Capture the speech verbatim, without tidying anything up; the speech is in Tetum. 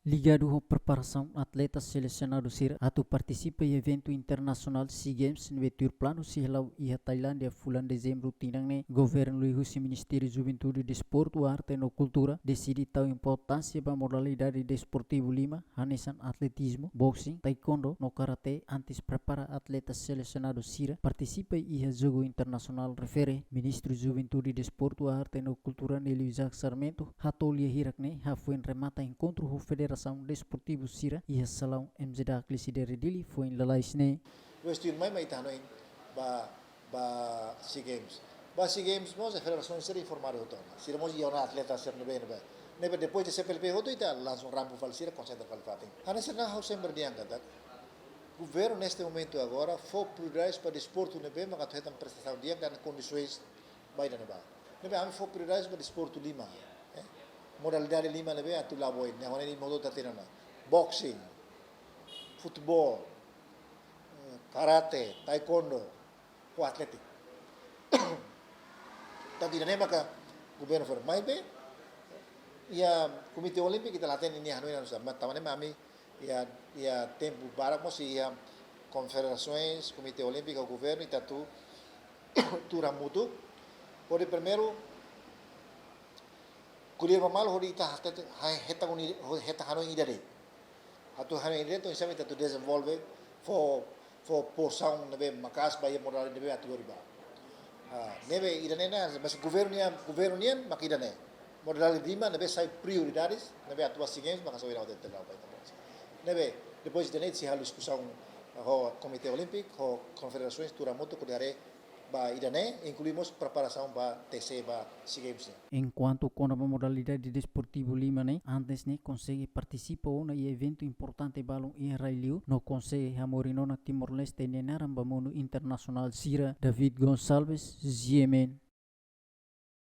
Ligadu ho preparasaun atleta selesionadu sira atu partisipa iha eventu internasionál SEA Games ne'ebé tuir planu sei hala'o iha Tailándia fulan Dezembru tinan ne'e, governu liuhusi Ministériu Juventude, Desportu, Arte no Kultura deside tau importánsia ba modalidade desportivu lima, hanesan atletizmu, boxing, taekwondo no karate, antes prepara atleta selesionadu sira partisipa iha jogu internasionál refere. Ministru Juventude, Desportu, Arte no Kultura Nelio Isaac Sarmento hato'o lia hirak-ne'e hafoin remata enkontru ho federasaun desportivu sira iha salaun M Z A Clichy Dere Dili foin lalais ne'e. Wes tuirmai mai ita hanoin ba, ba SEA Games. Ba SEA Games mós federasaun sira informadu hotu ona. Sira mós iha ona atleta sira ne'ebé, ne'ebé. Ne'ebé depois de C P L P hotu ita langsung rampu fali sira, konsentra fali fatin. Hanesan ha'u sempre dehan katak governu neste momentu agora fó prioridade ba desportu ne'ebé maka atu hetan prestasaun di'ak, dada kondisoens ba ida-ne'ebá. Ne'ebé ami fó prioridade ba desportu lima, eh? Modalidade lima ne'ebé atu la'o ba oin, ne'e hone ni modo ta tirana. Boxing, futebol, eh, karate, taekwondo, ho atletik. Tanba ida-ne'e maka governu fó. Maibé iha Komité Olímpiku ita la hatene nia hanoin oinsá, mas tanba ne'e mak ami iha, iha tempu barak mós iha konfederasoens, Komité Olímpiku, governu, ita atu tuur hamutuk. Hodi primeiru ko'alia ba malu hodi ita hatete, ha-, hetan uni-, hetan hanoin ida de'it. Atu hanoin ida de'it, oinsá mak ita atu dezenvolve, fó, fó porsaun ne'ebé maka'as ba iha modalidade ne'ebé atu hori ba. Ah, ne'ebé ida-ne'e ne'e, mas governu nian, governu nian mak ida-ne'e. Modalidade lima ne'ebé sai prioridades, ne'ebé atu ba SEA Games, maka só ida hotu te lau ba ita. Ne'ebé, depois ida-ne'e sei halo diskusaun ho Komité Olímpiku, ho konfederasoens, tuur hamutuk hodi haree ba ida-ne'e, inklui mós preparasaun ba T C ba SEA Games ne'e. Enkuantu kona-ba modalidade desportivu lima ne'e, antes ne'e konsege partisipa ona iha eventu importante balun iha rai-li'ur, no konsege hamorin ona Timor-Leste nia naran ba mundu internasionál sira. David Gonçalves, G M N,